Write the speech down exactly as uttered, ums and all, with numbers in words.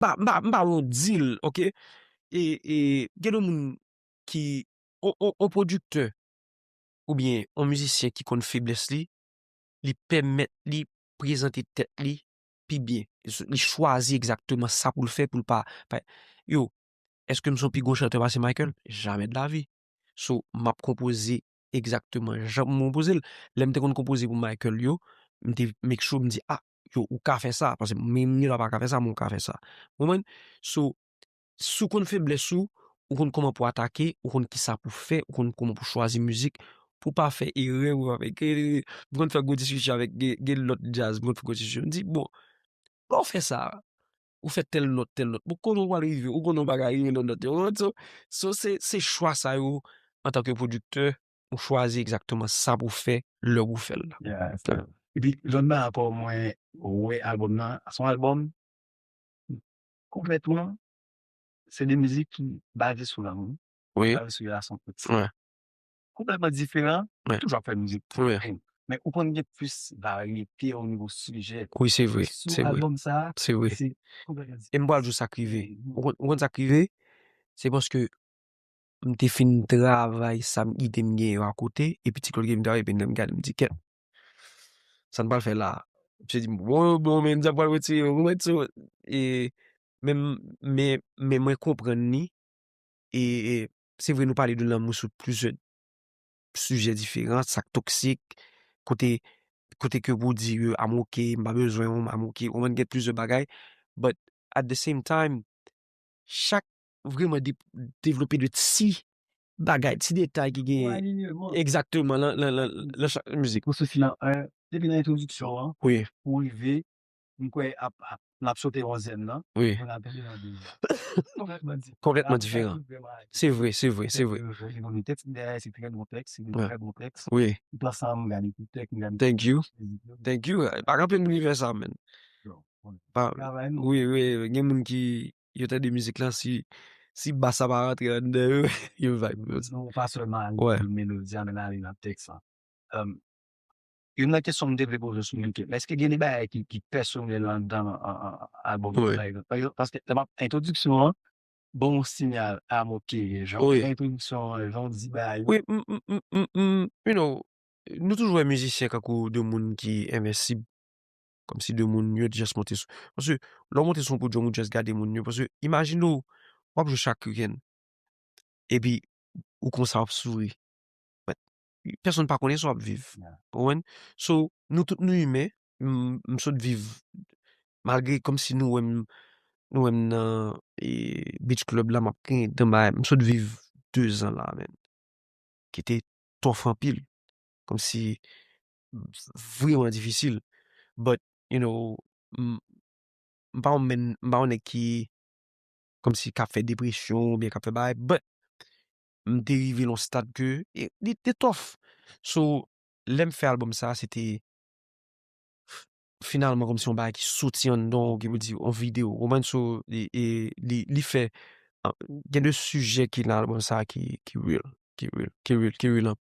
pa, m pa, m pa yon deal, ok? E, e, gen de moun ki, on, on, on pwodiktè oubyen on mizisyen ki konn feblès li, li pèmèt li prezante tèt li pi byen. Li chwazi egzakteman sa pou l fè, pou l pa, pa, yo, èske m se yon pi gwo chantè pase Michael? Jamè de la vi. So, m ap konpoze egzakteman jan pou m konpoze l. Lè m te konn konpoze pou Michael yo, m te make sure m di, ah, yo, ou ka fè sa, paske mwen menm la pa ka fè sa, men ou ka fè sa. Ou konprann? So, si w konn feblès ou, ou konn kòman pou atake, ou konn kisa pou fè, ou konn kòman pou chwazi mizik, pou pa fè erè, pou pa fè, m konn fè gwo diskisyon avèk gen, gen lòt djaz, m konn fè gwo diskisyon, m di, bon, lè w fè sa, ou fè tèl nòt, tèl nòt, ou konnen w pral rive, ou konnen w pa ka rive nan nòt yo, ou konprann? So, so se, se chwa sa yo, antanke pwodiktè, ou chwazi egzakteman sa pou fè, lè pou fè l la. Yeah, yeah. Epi, lòt bagay ankò, mwen, wè albòm nan, se yon albòm, konplètman, se de mizik ki baze sou lanmou, wi, baze sou relasyon toksik. Wi. Konplètman diferan, wi, toujou ap fè mizik. Wi. Men ou konn gen plis varyete o nivo sijè. Wi, se vre, se vre. Sou albòm sa, se vre, se konplètman diferan. E m pral di w sa k rive. Mhm. Ou konn, ou konn sa k rive? Se paske m te fin travay sa m ide m gen yo akote, epi ti klòt gen m travay, epi m gade, m di, kèt, sa n pral fè la? Misye di m, bon, bon, men n ap pral retire yo, ou konprann? So, e, men, men, men mwen konprann li, e, e, se vre nou pale de lanmou sou plizyè sijè diferan, sa k toksik, kote, kote ke pou di, euh, I'm okay, m pa bezwen w, I'm okay, ou konprann, gen plizyè bagay, but at the same time, chak vreman de-, devlope de ti bagay, ti detay ki gen. Egzakteman, lan, lan, lan, lan chak mizik. Pwosesis lan, euh, depi nan entwodiksyon an, wi, pou rive, m kwè ap, ap, n ap sote onzyèm nan, wi, pou n al pete nan dezyèm. Konplètman diferan. Konplètman diferan. Se vre, se vre, se vre. Se vre, se vre. Li bon tèks, li dèyè, se trè bon tèks, se de trè bon tèks. Wi. M pran sa, m gade tout tèks, m gade tout tèks. Thank you. Thank you. Pa gen anpil moun ki fè sa, man. Pa, wi, wi, gen moun ki, yo tande mizik lan, si, si bas la pa rantre anndan yo, yo vibe. Non, pa sèlman melodi a, men ale nan tèks la. Um, youn nan kesyon m te vle poze sou Linkin, èske gen de bagay ki, ki pèsonèl anndan, an, an, an, albòm nan, pa egzanp? Pa egzanp, paske lè m ap entwodiksyon an, bon, yon sinyal, I'm okay, jan, wi, entwodiksyon an, jan w di bagay yo. Wi, m, m, m, m, m, you know, nou toujou wè mizisyen kankou de moun ki envensib, kòmsi de moun yo just monte sou. Paske lè w monte sou yon podyòm, ou just gade moun yo. Paske imajine w, w ap jwe chak weekend. Epi, ou konsa w ap souri. But, pèsonn pa konnen sa w ap viv. Yeah. Ou konprann? So, nou tout nou imen, m, m sot viv, malgre kòmsi nou wè m, nou wè m nan, e, beach club la, m ap griyen dan bagay, m sot viv de zan la, man. Ki te tough anpil. Kòmsi vreman difisil. But, you know, m, m pa yon menn, m pa yon nèg ki kòmsi k ap fè depresyon oubyen k ap fè bagay, but m te rive nan yon stad ke, e, li te tough. So, lè m fè albòm sa, se te finalman kòmsi yon bagay ki soti anndan w, ki pou di yon videyo, ou konprann? So, e, e, li, li fè, a, gen de sijè ki nan albòm sa ki, ki real, ki real, ki real, ki real, an.